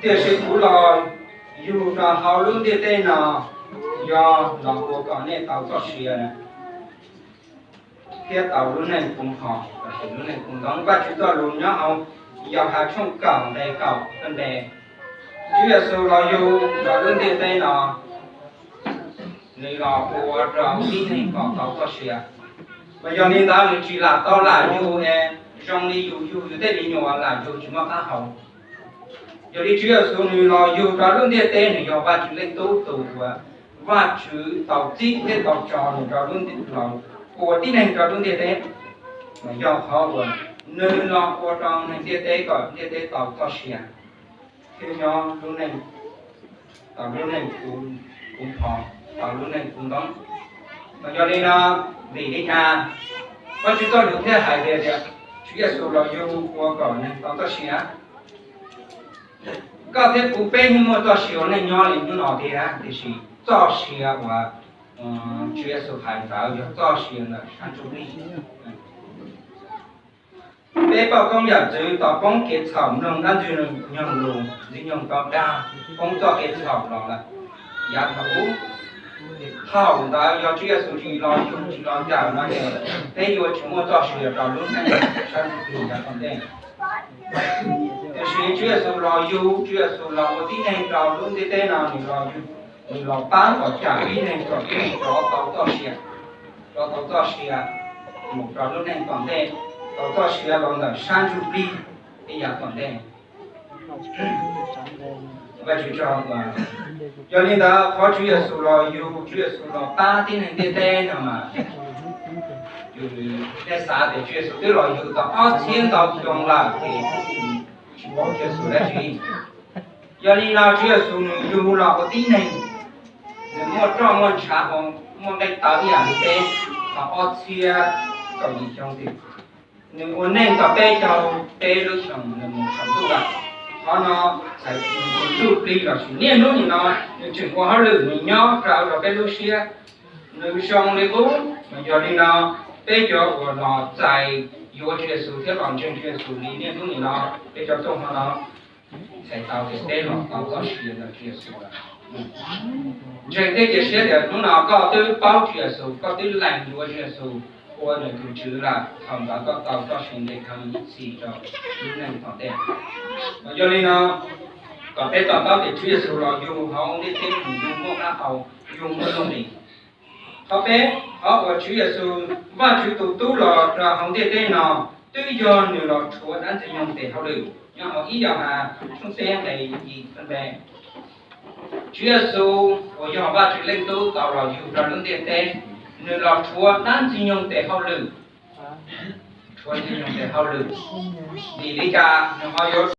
Tiam sis kuv los yug rau hauv lub ntiaj teb no yog los ua kom nej tau txoj sia thiab tau lub neej kub ho, lub neej kub ntoob. Vajtswv txoj lus nyob hauv Yauhas tshooj kaum nqe kaum npe, Tswv Yexus los yug rau lub ntiaj teb no, nws los ua rau tib neeg kom tau txoj sia. Mas yog li ntawd nws tsis lam tau lam yug es zoo li yus yug yus tej me nyuam lam yug tsis muaj qab hau. Yog li Tswv Yexus nws los yug rau lub ntiaj teb, nws yog Vajtswv Leej Tub tus uas Vajtswv tau txib thiab tau tso nws rau lub ntiaj, los ua tib neeg rau lub ntiaj teb. Mas yog qhov uas nws los ua rau neeg ntiaj teb kom ntiaj teb tau txoj sia thiab nyob lub neej, tau lub neej kub ho, tau lub neej kub ntoob. Mas yog li no, vim li cas Vajtswv txoj lus thiaj hais tias Tswv Yexus los yug ua kom neeg tau txoj sia? Koj thiab kuv peb yeej muaj txoj sia ua neej nyob li hnub no tiag, tiam sis txoj sia uas Tswv Yexus hais ntawd yog txoj sia ntawm sab ntsuj plig. Peb poj koob yawm txwv tau poob kev txhaum mloog dab Ntxwg Nyoog lus, Ntxwg Nyoog tau dag poob txoj kev txhaum los lawm. Yav thaum ub, thaum ntawd yog Tswv Yexus tsis los yug tsis los ncaws no ces peb yuav tsis muaj txoj sia rau lub neej sab ntsuj plig yav tom ntej. Tiam sis Tswv Yexus los yug, Tswv Yexus los ua tib neeg rau lub ntiaj teb no, nws los yug, nws los pab kom cawm tib neeg kom tib neeg rov tau txoj sia, rov tau txoj sia mus rau lub neej tom ntej, tau txoj sia los ntawm sab ntsuj plig ib yav tom ntej. Vajtswv tso, yog li ntawd qhov Tswv Yexus los yug, Tswv Yexus los pab tib neeg ntiaj teb no mas, yus, nej xav tias Tswv Yexus twb los yug tau ob txhiab ntau xyoo lawm ces tsis pom Tswv Yexus dab tsi. Yog li no Tswv Yexus nws yug los ua tib neeg, nws muaj roj muaj ntshav, muaj nqaij tawv ib yam li peb, tau ob txhiab kaum yim xyoo tim. Nws ua neej tau peb caug peb lub xyoos nws mus saum ntuj lawm. Qhov no txhais nws tus ntsuj plig lossis niaj hnub nim no nws tseem ua hauj lwm, nws nyob raws rau peb lub siab. Nws zoo li qub, mas yog li no peb cov uas los txais yuav Tswv Yexus thiab los ntseeg Tswv Yexus li niaj hnub nim no, peb cov tuaj hmo no txhais tau tias peb los tau txoj sia ntawm Tswv Yexus lawm. Ntseeg thiab cia siab tias hnub no koj twb paub Tswv Yexus, koj twb lees yuav Tswv Yexus ua nws tus Tswv lawm, thaum ntawd koj tau txoj sia nqe thawj ib txhis rau lub neej tom ntej. Yog li no, kom peb to taub tias Tswv Yexus los yug hauv ntiaj teb, yug muaj qab hau, yug muaj nuj nqis. Qhov peb, qhov uas Tswv Yexus, Vajtswv tus Tub los rau hauv ntiaj teb no, twb yog nws los rhuav dab Ntxwg Nyoog tes hauj lwm. Nyob hauv ib Yauhas tshooj peb nqe yim npe, Tswv Yexus uas yog Vajtswv Leej Tub tau los yug rau lub ntiaj teb, nws los rhuav dab Ntxwg Nyoog tes hauj lwm. Rhuav Ntxwg Nyoog tes hauj lwm, vim li cas nws ho yuav